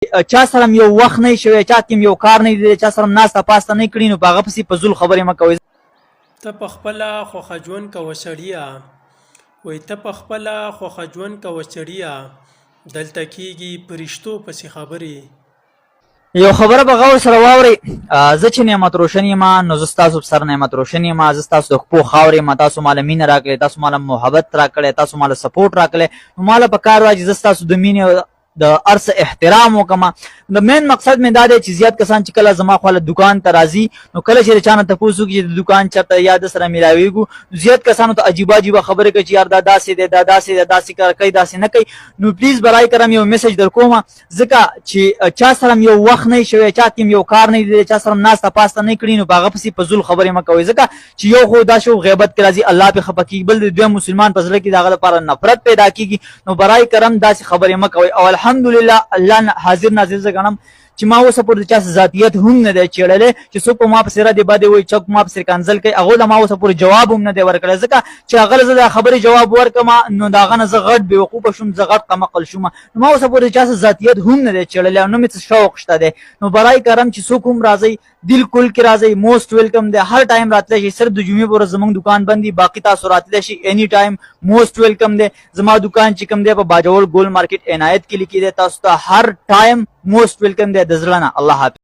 چا سره یو وخت نه شوی، چا کې یو کار نه دی، چا سره ناسته پاسته نه کړی، نو په هغه پسې فضول خبرې مه کوئ. ته په خپله خوښه ژوند کوه سړیه، وایي ته په خپله خوښه ژوند کوه سړیه، دلته کیږي پرشتو پسې خبرې. یو خبره به غور سره واورئ. زه چې نعمت روشن یم، نو زه ستاسو په سر نعمت روشن یم، زه ستاسو د خپو خاورې یم. تاسو ماله مینه راکړې، تاسو ماله محبت راکړی، تاسو ماله سپورټ راکړی، نو ماله په کار ده چې زه ستاسو د مینې د ارس احترام وکم. د مین مقصد مې دا دی چې زیات کسان چې کله زما خواله دکان ته راځي، نو کله چې چا نه تپوس وکړي چې د دکان چېرته یا د سره میلاویږو، زیات کسانو ته عجیبه عجیبه خبرې کوي چې یار دا داسې دی، دا داسې دی، داسې کار کوي، داسې نه کوي. نو پلیز برای کرم یو میسج در کوم، ځکه چې چا سره یو وخت نه شوی، چا کې یو کار نه دی، چا سره ناسته پاسته نه کړي، نو په هغه پسې فضول خبرې مه کوئ. ځکه چې یو خو دا شو غیبت کې راځي، الله پې خفه کېږي، بل د دویم مسلمان په زړه کې د هغه لپاره نفرت پیدا کېږي. نو برای کرم داسې خبرې مه کوئ. او الحمدلله الله حاضر ناظر زه ګڼم چې ما اوسه پورې د چا څه ذاتیت هم نه دی چېړلی چې څوک په ما پسې ردې بدې وایي، څوک ما پسې کنځل کوي، هغو له ما اوسه پورې جواب هم نه دی ورکړی. ځکه چې هغه له زه د خبرې جواب ورکړم، نو د هغه نه زه غټ بېوقوفه شوم، زه غټ قمقل شوم. نو ما اوسه پورې د چا څه ذاتیت هم نه دی چېړلی او نه مې څه شوق شته دی. نو برای کرم چې څوک هم راځئ، دل کل کې راځئ، موسټ ویلکم دی، هر ټایم راتلی شي. صرف د جمعې په ورځ زموږ دکان بند دی، باقي تاسو راتلی شي اینی ټایم، موسټ ویلکم دی. زما دکان چې کوم دی په باجوړ ګول مارکیټ عنایت کې لیکي دی. تاسو ته هر ټایم موسټ ویلکم دی د زړه نه. الله حافظ.